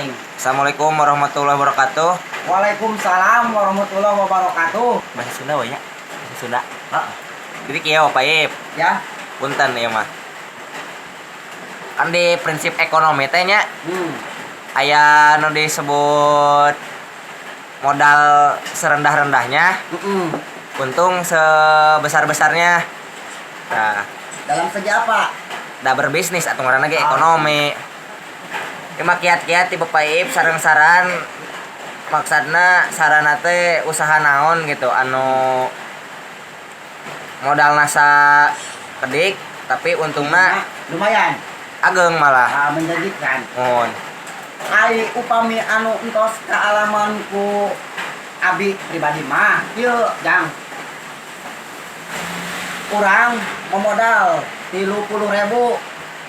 Aing. Assalamualaikum warahmatullahi wabarakatuh. Waalaikumsalam warahmatullahi wabarakatuh. Bahasa Sunda we nya. Bahasa Sunda. Heeh. Jadi kieu, Pak Ip. Ya. Punten ieu mah. Kan di prinsip ekonomi teh nya aya nu disebut modal serendah-rendahnya, untung sebesar-besarnya. Nah, Dalam segi apa? Da berbisnis atau ngaranna ge Ah. ekonomi. Ieu mah kiat-kiat ti Bapak Iip sareng saran, maksudna sarana teh usaha naon gitu anu modal sakedik tapi untungna Nah, lumayan. Ageng malah. Ah, menjanjikan. Mohon. Ai upami anu entos kaalaman ku abi pribadi mah ieu, Jang. Urang memodal 30.000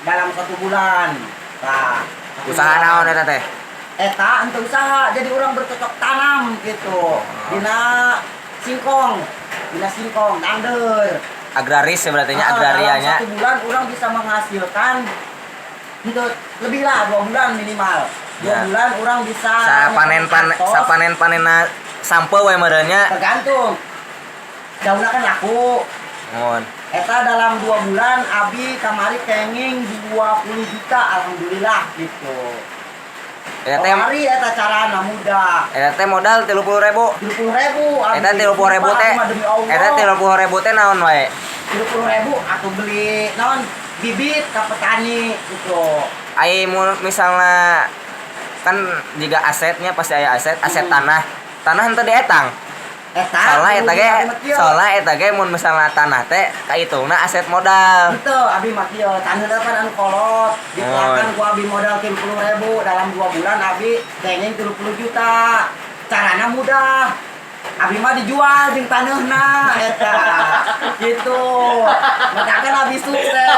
dalam satu bulan. Nah, satu Usaha bulan. Naon eta teh? Eta untuk usaha, jadi urang bercocok tanam gitu. Dina singkong, dina singkong, dander. Agraris ya berarti nya, Ah, agrarianya. dalam satu bulan urang bisa menghasilkan untuk lebih lah, 2 bulan minimal. Dua bulan urang bisa Sapanen pan nyetor. Sapanen panenna sampeu we meureun nya. Tergantung. Daunnya kan laku. Mohon. Eta dalam 2 bulan abi kamari kenging 20 juta, alhamdulillah gitu. Eta teh Kamari eta carana mudah. Eta teh modal 30.000. 30.000 abi. Eta 30.000 teh. Sumpah, demi Allah. Eta 30.000 teh naon wae? 30.000 atau beli naon, bibit ke petani gitu. Ai mun misalnya kan jika asetnya pasti aya aset, aset tanah. Tanah henteu dietang. Eta Soalnya eta ge, kudu di kieu. Soalnya eta ge mun misalnya tanah teh kahitungna aset modal. Gitu, abi mah kieu, tanah kan anu kolot, dipelakan ku abi modal 30.000, dalam 2 bulan abi kenging 30 juta. Carana mudah. Abi mah dijual jeung taneuhna eta. Gitu. Matakan abi sukses.